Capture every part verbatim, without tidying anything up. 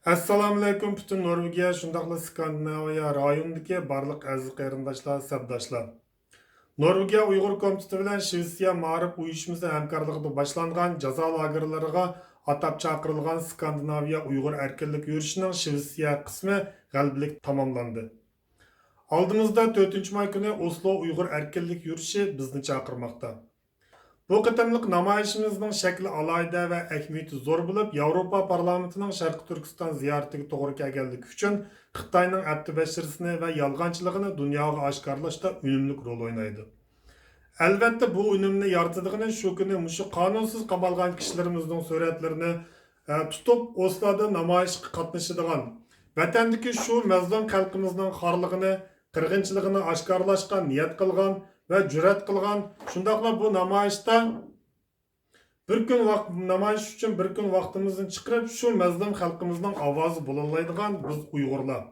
ئەسسالامۇئەلەيكۇم، پۈتۈن نورۋېگىيە، شۇنداقلا سكاندىناۋىيە رايونىدىكى بارلىق ئەزىز قېرىنداشلار، سەپداشلار. نورۋېگىيە ئۇيغۇر كومىتېتى بىلەن شىۋېتسىيە مائارىپ ئۇيۇشمىسى ھەمكارلىقىدا باشلانغان جازا لاگېرلىرىغا ئاتاپ چاقىرىلغان سكاندىناۋىيە ئۇيغۇر ئەركىنلىك يۈرۈشىنىڭ شىۋېتسىيە قىسمى غەلىبىلىك تاماملاندى. ئالدىمىزدا تۆتىنچى ماي كۈنى ئوسلو ئۇيغۇر ئەركىنلىك يۈرۈشى بىزنى چاقىرماقتا. بۇ قېتىملىق نامايىشىمىزنىڭ شەكلى ئالاھىدە ۋە ئەھمىيىتى زور بولۇپ، ياۋروپا پارلامېنتىنىڭ شەرقىي تۈركىستان زىيارىتىگە توغرا كەلگەنلىكى ئۈچۈن خىتاينىڭ ئەپتى بەشىرىسىنى ۋە يالغانچىلىقىنى دۇنياغا ئاشكارىلاشتا ئۈنۈملۈك رول ئوينايدۇ. ئەلۋەتتە، بۇ ئۈنۈمنى يارىتىدىغىنى شۇ كۈنى مۇشۇ قانۇنسىز قامالغان كىشىلىرىمىزنىڭ سۈرەتلىرىنى، ئە، تۇتۇپ، ئوسلودا نامايىشقا قاتنىشىدىغان، ۋەتەندىكى شۇ مەزلۇم خەلقىمىزنىڭ خارلىقىنى، قىرغىنچىلىقىنى ئاشكارىلاشقا نىيەت قىلغان ۋە جۈرئەت قىلغان، شۇنداقلا بۇ نامايىشتا بىر كۈن ۋاق-، نامايىش ئۈچۈن بىر كۈن ۋاقتىمىزنى چىقىرىپ، شۇ مەزلۇم خەلقىمىزنىڭ ئاۋازى بولۇلالايدىغان بىز ئۇيغۇرلار.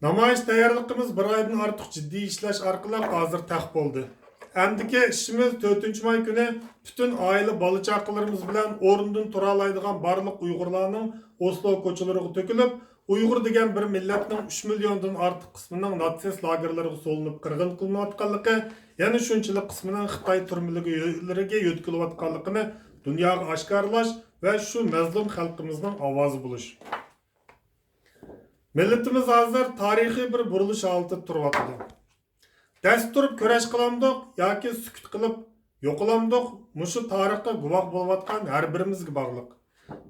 نامايىش تەييارلىقىمىز بىر ئايدىن ئارتۇق جىددىي ئىشلەش ئارقىلىق ھازىر تەق بولدى. ئەمدىكى ئىشىمىز تۆتىنچى ماي كۈنى پۈتۈن ئائىلە بالا-چاقىلىرىمىز بىلەن ئورنىدىن تۇرالايدىغان بارلىق ئۇيغۇرلارنىڭ ئوسلو كوچىلىرىغا تۆكۈلۈپ، ئۇيغۇر دېگەن بىر مىللەتنىڭ ئۈچ مىليوندىن ئارتۇق قىسمىنىڭ ناتسىست لاگېرلىرىغا سولىنىپ قىرغىن قىلىنىۋاتقانلىقى، يەنە شۇنچىلىك قىسمىنىڭ خىتاي تۈرمىلىرىگە يۆتكىلىۋاتقانلىقىنى دۇنياغا ئاشكارىلاش ۋە شۇ مەزلۇم خەلقىمىزنىڭ ئاۋازى بولۇش. مىللىتىمىز ھازىر تارىخىي بىر بۇرۇلۇش ھالىتىدە تۇرۇۋاتىدۇ. دەس تۇرۇپ كۈرەش قىلامدۇق ياكى سۈكۈت قىلىپ يوقىلامدۇق، مۇشۇ تارىخقا گۇۋاھ بولۇۋاتقان ھەر بىرىمىزگە باغلىق.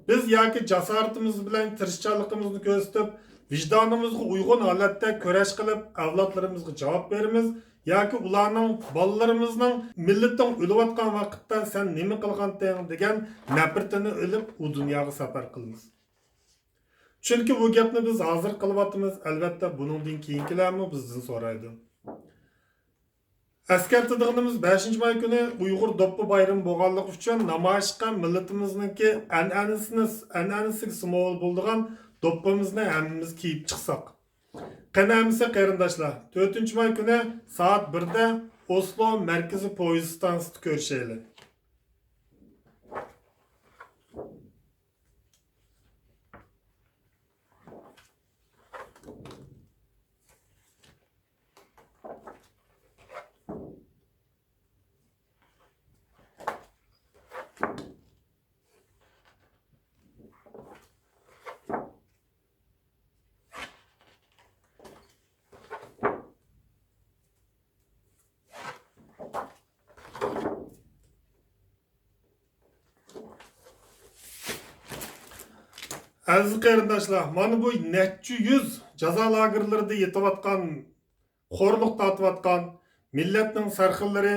بىز ياكى جاسارىتىمىز بىلەن تىرىشچانلىقىمىزنى كۆرسىتىپ، ۋىجدانىمىزغا ئۇيغۇن ھالەتتە كۈرەش قىلىپ، ئەۋلادلىرىمىزغا جاۋاب بېرىمىز ياكى ئۇلارنىڭ، بالىلىرىمىزنىڭ مىللىتىڭ ئۆلۈۋاتقان ۋاقىتتا سەن نېمە قىلغانتىڭ دېگەن نەپرىتىنى ئېلىپ، ئۇ دۇنياغا سەپەر قىلىمىز. چۈنكى بۇ گەپنى بىز ھازىر قىلىۋاتىمىز، ئەلۋەتتە، بۇنىڭدىن كېيىنكىلەرمۇ بىزدىن سورايدۇ. ئەسكەرتىدىغىنىمىز، بەشىنچى ماي كۈنى ئۇيغۇر دوپپا بايرىمى بولغانلىقى ئۈچۈن نامايىشقا مىللىتىمىزنىڭكى ئەنئەنىسىنى، ئەنئەنىسىگە سىمۋول بولىدىغان دوپپىمىزنى ھەممىمىز كىيىپ چىقساق. قېنى ئەمىسە قېرىنداشلار، تۆتىنچى ماي كۈنى سائەت بىردە ئوسلو مەركىزىي پويىز ئىستانسىسىدا كۆرۈشەيلى. ئەزىز قېرىنداشلار، مانا بۇ نەچچە يۈز جازا لاگېرلىرىدا يېتىۋاتقان، خورلۇق تارتىۋاتقان مىللەتنىڭ سەرخىللىرى،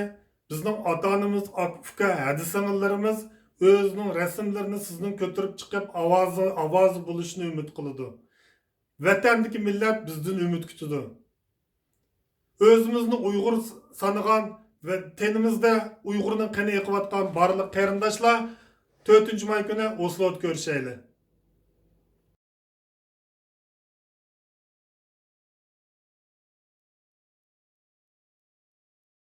بىزنىڭ ئاتا-ئانىمىز، ئاكا-ئۇكا، ھەدە-سىڭىللىرىمىز ئۆزىنىڭ رەسىملىرىنى سىزنىڭ كۆتۈرۈپ چىقىپ، ئاۋازى، ئاۋازى بولۇشىنى ئۈمىد قىلىدۇ. ۋەتەندىكى مىللەت بىزدىن ئۈمىد كۈتىدۇ. ئۆزىمىزنى ئۇيغۇر سانىغان ۋە تېنىمىزدە ئۇيغۇرنىڭ قېنى ئېقىۋاتقان بارلىق قېرىنداشلار، تۆتىنچى ماي كۈنى ئوسلودا كۆرۈشەيلى.